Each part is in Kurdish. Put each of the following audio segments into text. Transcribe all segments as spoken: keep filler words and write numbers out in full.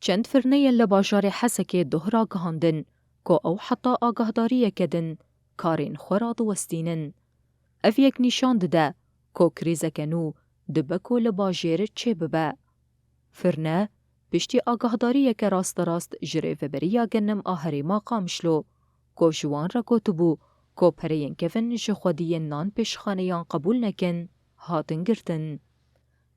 Çend firneyên li bajarê Hesekê duh ragihandin ku ew heta agahdariyeke din karên xwe radiwestînin. Ev yek nîşan dide ku krîzeke nû dibe ku li bajêr çêbibe. Firne piştî agahdariyeke rasterast ji Rêveberiya Genim a Herêma Qamişlo, ku ji wan re gotibû ku pereyên kevin ji xwediyên nan pêşxaneyan qebûl nekin, hatin girtin.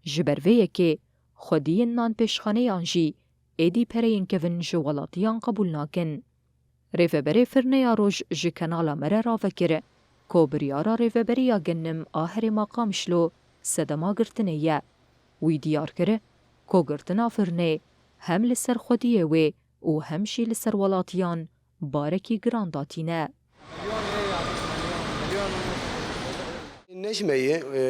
Ji ber vê yekê xwediyên nan pêşxaneyan jî êdî pereyên kevin ji welatiyan qebûl nakin. Rêveberê Firneya Roj ji kanala me re rave kir ku biryara Rêveberiya Genim a Herêma Qamişlo sedema girtinê ye. Wî diyar kir ku girtina firnê hem li ser xwediyê wê û hem jî li ser welatiyan barekî giran datîne. Ne ji me ye, e,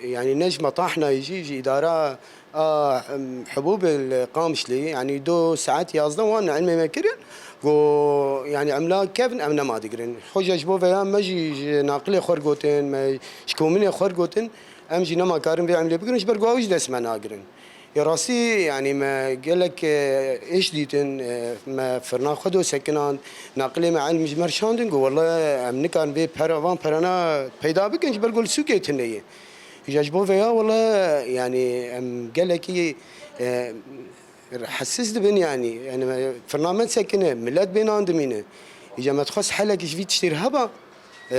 yanî ne ji me tahnayê jî, ji îdara a, em, hibûbê li Qamişlê, yanî do saet yazdeh wan ilmê me kirin, go, yanî emla kevn em nema digirin. Hoca ji bo veya me jî ji naqilê xwe gotin, me ji komînê xwe gotin, em jî nema karin vê emlê bigirin, ji ber ku ew ji dest me nagirin. Ya rastî, yanî me gelek, e, îş dîtin, e, me firna xwe do sekinand, naqilê me ilm ji me re şandin, got, wele em nikarin vê pera, van perana peyda bikin, ji ber ku li sûkê tune ye. Îja ji bo veya, wele, yanî em gelekî, e, hessiz dibin, yanî, yanî me firna me sekine, milet bê nan dimîne. Îja me dixwest helekî ji vî tiştê re heba, e,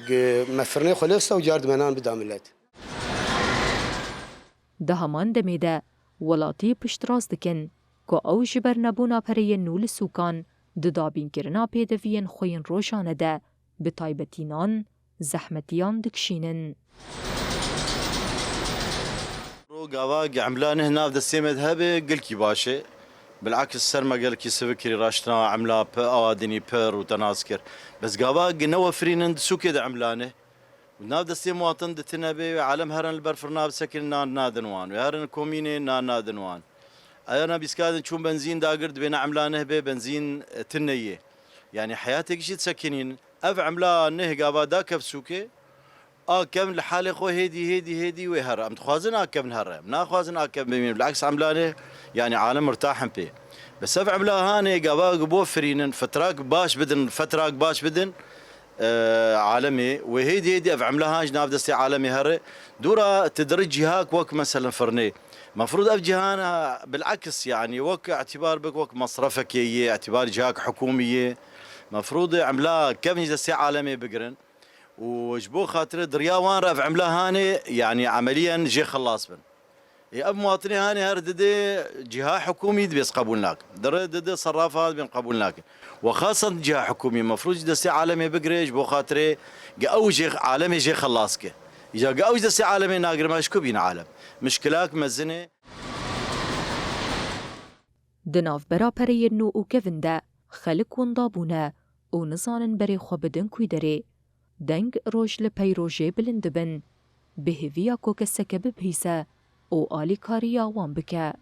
gi-, me firnê xwe lê xista û car dibe nan bida milet. Di heman demê de welatî piştrast dikin ku ew ji ber nebûna pereyên nû li sûkan di dabînkirina pêdeviyên xwe yên rojane de bi taybetî nan zehmetiyan dikişînin. Ro gava gi emla neh nav destê me de hebe gilkî baş e. Bilakis ser me gelkî sivikirî raştina emla pi awa dinî pir û te nas kir. Bes gava gi newefirînin di sûkê de emla neh. Û nav destê muwatin di tine bê wê alem herin li ber firna bisekin nan nadin wan. Wê herin komînê nan nadin wan. Ayana bîskadin çûn benzîn dagir dibêne emla neh bê benzîn, e, tine yê. Yanî heyatek jî disekinîn. Ev emla neh gava dakev sûkê. A kevn li halê xwe hêdî, hêdî, hêdî wê here. Em dixwazin a kevn here. Em naxwazin a kevn bimînin. Bilaks emla neh, yanî alem mirtah in pê. Bes ev emla hanê gava bo firînin, fetrak baş bidin, fetrak baş bidin, e, alemê. Wê hêdî, hêdî ev emla han ji nav destê alemê here. Dûra tu diri cihak wek, meselen, firnê. Mefrûd ev cihana bilaks, yanî wek îtîbar bik, wek mesrefekê yê, îtîbar cihak hikûmî yê. Mefrûd emla kevn ji destê alemê bigirin. Û ji bo xatirê diriya wan re ev emla hanê, yanî emeliyen jê xelas bin. Ê ev muwatinê hanê her didê ciha hikûmî dibê qebûl nakin. Dire didê serrafa dibên qebûl nakin. We xasan ciha hikûmî mefrûd ji destê alemê bigire ji bo xatirê ge ew jê alemê jê xelas ke. Îca ge ew ji destê alemê nagirme ji ku bîne alem? Mişkilak mezin e. Di navbera pereyên nû û kevin de xelk winda bûne û nizanin berê xwe bidin kûy derê. Deng roj li pey rojê bilind dibin. Bi hêviya ku keseke bibihîse û alîkariya wan bike.